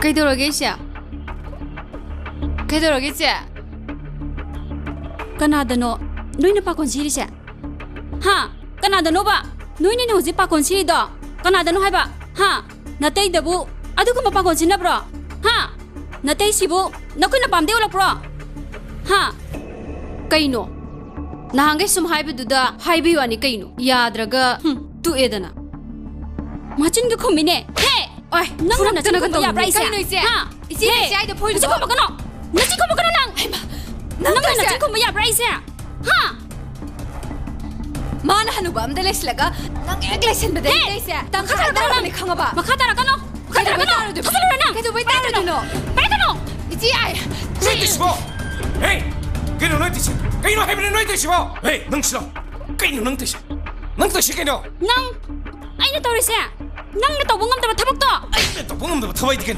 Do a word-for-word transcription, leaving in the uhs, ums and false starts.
ꯀꯩꯗꯧꯔꯒꯦ, ꯏꯆꯦ? ꯀꯩꯗꯧꯔꯒꯦ, ꯏꯆꯦ? ꯀꯅꯥꯗꯅꯣ ꯅꯣꯏꯅ ꯄꯥꯈꯣꯟ ꯁꯤꯔꯤꯁꯦ? ꯍꯥ? ꯀꯅꯥꯗꯅꯣꯕ? ꯅꯣꯏꯅꯤꯅ ꯍꯧꯖꯤꯛ ꯄꯥꯈꯣꯟ ꯁꯤꯔꯤꯗꯣ ꯀꯅꯥꯗꯅꯣ ꯍꯥꯏꯕ? ꯍꯥ? ꯅꯇꯩꯗꯕꯨ ꯑꯗꯨꯒꯨꯝꯕ ꯄꯥꯈꯣꯟ ꯁꯤꯟꯅꯕ꯭ꯔꯣ? ꯍꯥ? ꯅꯇꯩꯁꯤꯕꯨ ꯅꯈꯨꯠ ꯅꯄꯥꯝꯗꯩ ꯑꯣꯜꯂꯛꯄ꯭ꯔꯣ? ꯍꯥ? ꯀꯩꯅꯣ? ꯅꯍꯥꯟꯈꯩ ꯁꯨꯝ ꯍꯥꯏꯕꯗꯨꯗ ꯍꯥꯏꯕꯩ ꯋꯥꯅꯤ ꯀꯩꯅꯣ? ꯌꯥꯗ꯭ꯔꯒ, ꯍꯨꯝ, ꯇꯣꯛꯑꯦꯗꯅ꯫ ꯃꯆꯤꯟꯒ ꯈꯨꯝꯃꯤꯅꯦ꯫ ꯍꯦ! ꯑꯣꯏ, ꯅꯪꯅ ꯅꯆꯤꯟ ꯐꯨꯔꯛꯇꯅꯒ ꯈꯨꯝꯕ ꯌꯥꯕ꯭ꯔꯥ ꯇꯧꯅꯤ꯫ ꯑꯩꯁꯦ? ꯀꯩꯅꯣ ꯏꯆꯦ? ꯍꯥ? ꯏꯆꯦ, ꯍꯦ! ꯏꯆꯦ ꯑꯩꯗ ꯐꯨꯔꯤꯗꯨꯕꯣ? ꯅꯆꯤꯟ ꯈꯨꯝꯃꯛꯀꯅꯣ! ꯅꯆꯤꯟ ꯈꯨꯝꯃꯛꯀꯅꯣ ꯅꯪ! ꯍꯩꯃꯥ, ꯅꯪ ꯅꯪꯅ ꯇꯧꯔꯤꯁꯦ? ꯅꯆꯤꯟ ꯈꯨꯝꯕ ꯌꯥꯕ꯭ꯔꯥ ꯑꯩꯁꯦ? ꯍꯥ? ꯃꯥꯅ ꯍꯅꯨꯕ ꯑꯝꯗ ꯂꯩꯁꯤꯜꯂꯒ ꯅꯪ ꯍꯦꯛ ꯂꯩꯁꯤꯟꯕꯗ ꯍꯦ! ꯑꯩꯁꯦ ꯇꯪꯈꯥꯏ ꯇꯪꯈꯥꯏ ꯇꯥꯔꯕꯅꯦ ꯇꯥꯔꯕꯅꯦ ꯈꯪꯉꯕ? ꯃꯈꯥ ꯇꯥꯔꯛꯀꯅꯣ! ꯃꯈꯥ ꯀꯩꯗꯧꯕꯩ ꯇꯥꯔꯛꯀꯅꯣ! ꯇꯥꯔꯣꯏꯗꯣꯏꯅꯣ? ꯐꯨꯖꯜꯂꯨꯔꯦ ꯅꯪ! ꯀꯩꯗꯧꯕꯩ ꯇꯥꯔꯣꯏꯗꯣꯏꯅꯣ? ꯄꯥꯏꯔꯛꯀꯅꯣ! ꯏꯆꯦ ꯑꯥꯏ! ꯅꯣꯏ ꯇꯧꯏꯁꯤꯕꯣ? ꯍꯦ! ꯀꯩꯅꯣ ꯅꯣꯏ ꯇꯧꯏꯁꯦ? ꯀꯩꯅꯣ ꯍꯥꯏꯕꯅꯦ ꯅꯣꯏ ꯇꯧꯏꯁꯤꯕꯣ? ꯍꯦ! ꯅꯪ ꯁꯤꯂꯥꯎ! ꯀꯩꯅꯣ ꯅꯪ ꯇꯧꯏꯁꯦ? ꯅꯪ ꯇꯧꯏꯁꯦ ꯀꯩꯅꯣ? ꯅꯪ! ꯑꯩꯅ ꯇꯧꯔꯤꯁꯦ ꯅꯪꯅ ꯇꯧꯕ ꯉꯝꯗꯕ ꯊꯕꯛꯇꯣ! ꯑꯩꯅ ꯇꯧꯕ ꯉꯝꯗꯕ ꯊꯕꯛ ꯍꯥꯏꯗꯤ ꯀꯩꯅꯣ?